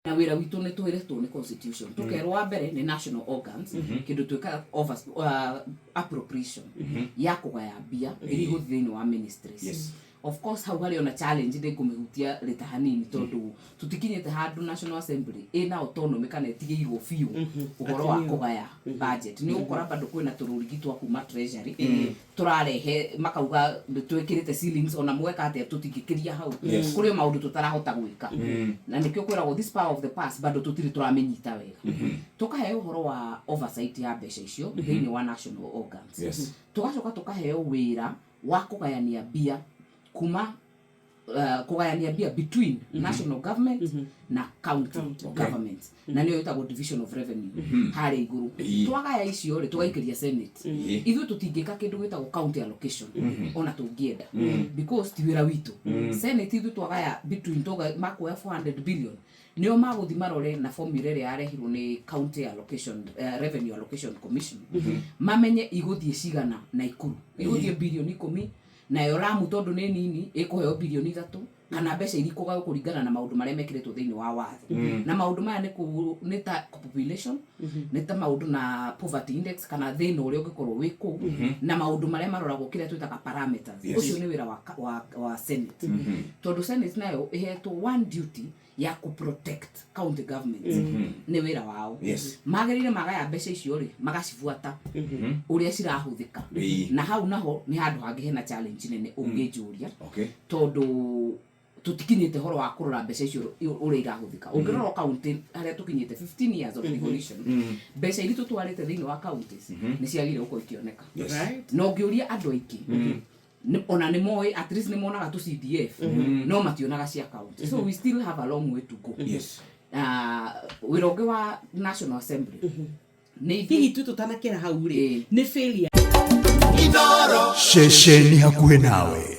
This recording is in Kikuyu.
Na wĩra witũ nĩ tũhĩrĩtwo nĩ constitution, tũkerwo wa mbere nĩ national organs, kĩndũ twĩkaga appropriation ya kũgaya mbia iria igũthiĩ thĩinĩ wa ministries. Of course hau harĩ ona challenge, nĩ ngũmĩhutia rĩta hanini, tondũ tũtikinyĩte handũ National Assembly ĩna autonomy kana ĩtigĩirwo biũ ũhoro wa Atĩ nĩyo. Kũgaya budget. Nĩ ũgũkora bado kwĩna tũrũrigi twa kuma Treasury tũrarehe, makauga twĩkĩrĩte ceilings, ona mweka atĩa tũtingĩkĩria hau. Kũrĩ o maũndũ tũtarahota gwĩka, na nĩkĩo kwĩragwo this power of the purse bado tũtirĩ tũramĩnyita wega. Tũkaheo ũhoro wa oversight ya mbeca icio thĩinĩ wa national organs. Tũgacoka tũkaheo wĩra wa kũgayania mbia kuma kũgayania mbia between national government na county County. government, na nĩyo ĩtagwo division of revenue harĩa igũrũ. Twagaya icio rĩ, tũgaikĩria Senate. Ithuĩ tũtingĩka kĩndũ gĩtagwo county allocation ona tũngĩenda, because ti wĩra witũ. Senate, ithuĩ twagaya between makuoya 400 billion, nĩo magũthi marore na formula ĩrĩa yarehirwo nĩ county allocation, Revenue Allocation Commission, mamenye igũthiĩ cigana Naikuru, igũthiĩ birioni 10, nayo Lamu tondũ nĩ nini ĩkũheo birioni 3, kana mbeca iria ikũgaywo kũringana na maũndũ marĩa mekĩrĩtwo thĩinĩ wa watho. Na maũndũ maya nĩ ta population, nĩ ta maũndũ na poverty index kana thĩna ũrĩa ũngĩkorwo wĩ kũu, na maũndũ marĩa maroragwo, kĩrĩa twĩtaga parameters. Ũcio nĩ wĩra wa Senate, tondũ Senate nayo ĩhetwo one duty ya kũ protect county governments. Nĩ wĩra wao. Magĩrĩire magaya mbeca icio rĩ, magacibuata ũrĩa cirahũthĩka. Na hau naho nĩ handũ hangĩ hena challenge nene ũngĩnjũria, tondũ tũtikinyĩte horo wa kũrora mbeca icio ũrĩa irahũthĩka. Ũngĩrora county harĩa tũkinyĩte 15 years of devolution, mbeca iria tũtwarĩte thĩinĩ wa counties nĩ ciagĩrĩire gũkorwo ikĩoneka. Na ũngĩũria andũ aingĩ, ona nĩ moĩ, at least nĩ monaga tũ CDF, no mationaga cia county. So we still have a long way to go. Wĩra ũngĩ wa National Assembly nĩ Hihi tu tũtanakĩra hau rĩ, nĩ failure Ceceni hakuhĩ nawe.